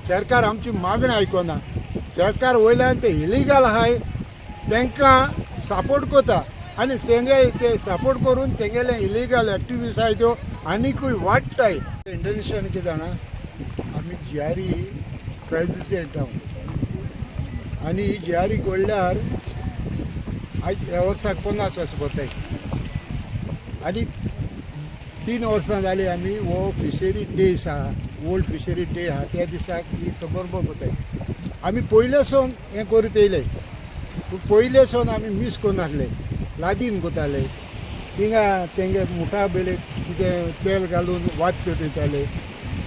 सरकार आमची मागणी आयकना. सरकार वयल्यान ते इलिगल आहाय तांकां सपोर्ट करता आनी तेंगे ते सपोर्ट करून तेंगेले इलिगल एक्टिविटीज आहाय त्यो आनिकूय वाडटाय. इंडोनेशियान कितें जाणा, आमी जियारी प्रेजिडेंट हांव आनी ही जियारी घडल्यार आयज ह्या वर्साक 50 वर्सां कोताय आनी 3 वर्सां जालीं आमी हो फिशरी डे आहा, वर्ल्ड फिशरी डे आहा, त्या दिसाक ही समारंभ कोताय. आमी पयले सावन हें करीत येयले, पूण पयले सावन आमी मीस करनासले, लादीन कोताले. थिंगा तेंगे मुठा बेले कितें तेल घालून वात पेटयताले.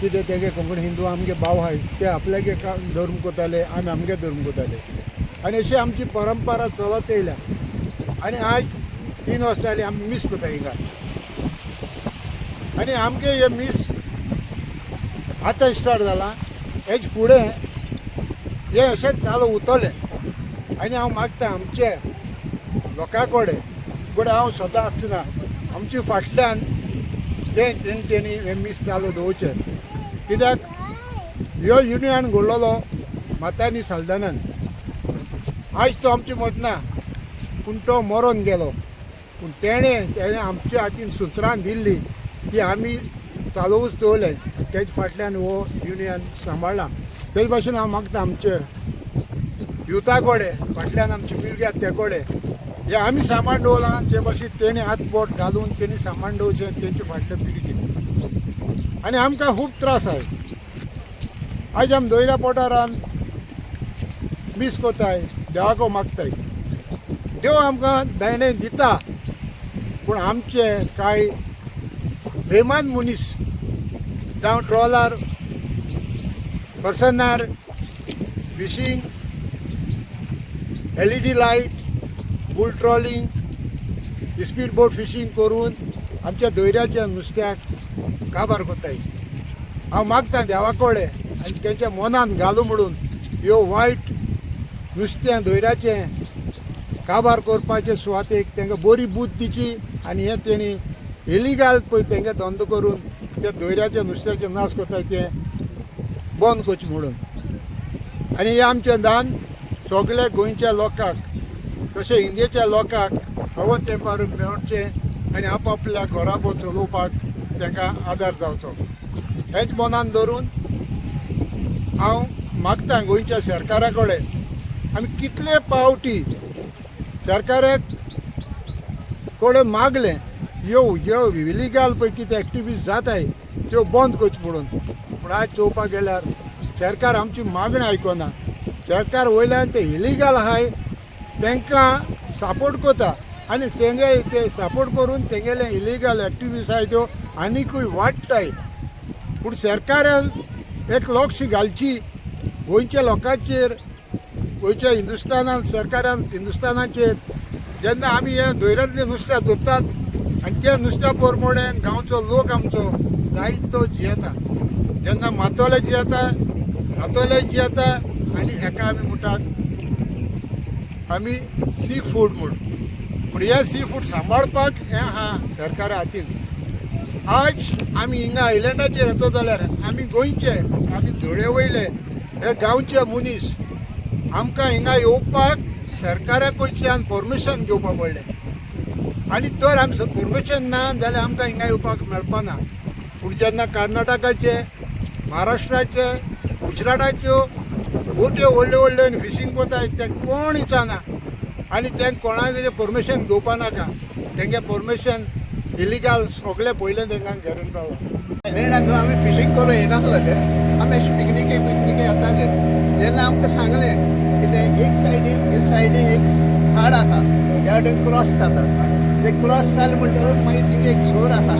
कितें तेंगे कोंकणी हिंदू आमगे भाव आहाय ते आपल्यागे धर्म कोताले, आमी आमगे धर्म कोताले आनी अशी आमची परंपरा चलत येयल्या. आनी आज 3 वर्सां जालीं आमी मीस कोता हिंगा आनी आमगे हे मीस आतां स्टार्ट जालां. हेज फुडें हें अशेंच चालू उरतलें. आनी हांव मागता आमचे लोकां कडेन, पूण हांव स्वता आसना, आमचे फाटल्यान ते तेणी हें मीस चालू दवरचें. कित्याक ह्यो युनियन घडलेलो मातानी साल्दानान, आयज तो आमचे मद ना, पूण तो मरोन गेलो. पूण तेणें तेणें आमच्या हातीन सुत्रां दिल्ली ती आमी चालूच दवरले. तेज फाटल्यान हो युनियन सांबाळ्ळा. तेज भाशेन हांव मागता आमचे युथा कडेन, फाटल्यान आमची पिळगी आसा ते कडेन, हे आमी सामान दवरलां ते भाशेन तेणी हात बोट घालून तेणी सामान दवरचें तेंचे फाटले पिळगी. आनी आमकां खूब त्रास आहाय. आयज आमी दोयऱ्या पोटारान मीस कोताय, देवाको मागताय, देव आमकां दायणें दिता. पूण आमचे कांय बेमान मनीस जावं trawler पर्सनार fishing, LED light, bull trawling, speed boat fishing करून आमच्या दोयऱ्याच्या नुस्त्याक काबार कोताय. हांव मागता देवा कडेन आनी तेंच्या मनान घालूं म्हणून ह्यो वायट नुस्तें दोयऱ्याचें काबार करपाचे सुवातेक तांकां बरी बूद दिची आनी हें तेणी इलिगाल पळय तेंगे धंदो करून ते दोयऱ्याच्या नुस्त्याचें नाश करता तें बंद करचें म्हणून. आनी हें आमचें दान सगळे गोंयच्या लोकांक तशें इंडियेच्या लोकांक हवो तेंपार मेळचें आनी आपापल्या घराबो चलोवपाक तांकां आदार जावचो. हेंच मनान धरून हांव मागता गोंयच्या सरकारा कडेन. आमी कितले पावटी सरकाराक कडेन मागलें ह्यो ज्यो इलिगाल पळय कितें एक्टिविटीज जाताय त्यो बंद करच्यो म्हणून. पूण आयज चोवपाक गेल्यार सरकार आमची मागणी आयकना. सरकार वयल्यान ते इलिगल आहाय तांकां सपोर्ट करता आनी तेंगे ते सपोर्ट करून तेंगेले इलिगल एक्टिविटीज आहाय त्यो आनिकूय वाडटाय. पूण सरकारान एक लक्ष घालची गोंयच्या लोकांचेर, गोंयच्या हिंदुस्तानान सरकारान हिंदुस्तानाचेर. जेन्ना आमी हे दोयऱ्यांतलें नुस्तें धरतात आनी त्या नुस्त्या प्रमाणे गांवचो लोक आमचो जायतो जियेता. जेन्ना मातोले जियेता, मातोले जियेता आनी हेका आमी म्हणटात आमी सी फूड म्हूण. पूण हे सी फूड सांबाळपाक हें आहा सरकारा हातीन. आज आमी हिंगा आयलंडाचेर येतो जाल्यार आमी गोंयचे, आमी धुळे वयले हे गांवचे मनीस, आमकां हिंगा येवपाक सरकारा कडच्यान परमिशन घेवपाक पडलें. आनी तर आमी परमिशन ना जाल्यार आमकां हिंगा येवपाक मेळपाना. पूण जेन्ना कर्नाटकाचे, महाराष्ट्राचे, गुजराताच्यो बोट्यो व्हडल्यो व्हडल्यो फिशींग कोताय ते कोण विचारना आनी तें कोणाक परमिशन घेवपा नाका. तेंगे परमिशन इलिगल सगळें पयलें तेंकां घेवन पावला. आयलंडाक आमी फिशींग करूं येनासले, आमी अशे पिकनिके पिकनिके येताले. जेन्ना आमकां सांगलें की ते एक सायडीन हे सायडीन एक हाड आहा, त्या वटेन क्रॉस जाता, ते क्रॉस जाले म्हणटकच मागीर थिंगा एक झोर आहा,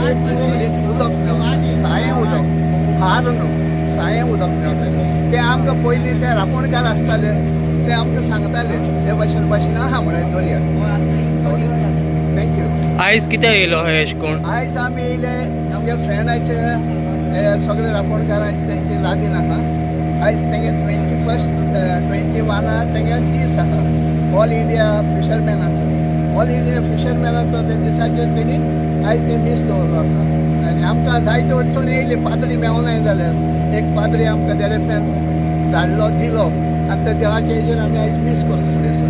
उदक मेवता, सायें उदक, हार न्हू, सायें उदक मेवता. ते आमकां पयलीं ते रांपोणकार आसताले ते आमकां सांगताले हे भाशेन भाशेन आहा म्हणून दर्या. Thank you. आयज कित्याक येयलो हय अशें कोण? आयज आमी येयले आमगे फ्रेंडाचे, ते सगळे रांपोणकारांचे तेंची लादीन आहा. आयज तेंगे 21, 21 तेंगे दीस आहा ऑल इंडिया फिशरमॅनाचो. ऑल इंडिया फिशरमॅनाचो ते दिसाचेर तेणी आयज ते मीस दवरलो आसा. आनी आमकां जायते वटसून येयली पाद्री मेवनाय जाल्यार एक पाद्री आमकां देरेफ्यान धाडलो दिलो आनी त्या देवाच्या हेजेर आमी आयज मीस करता फुडें सर.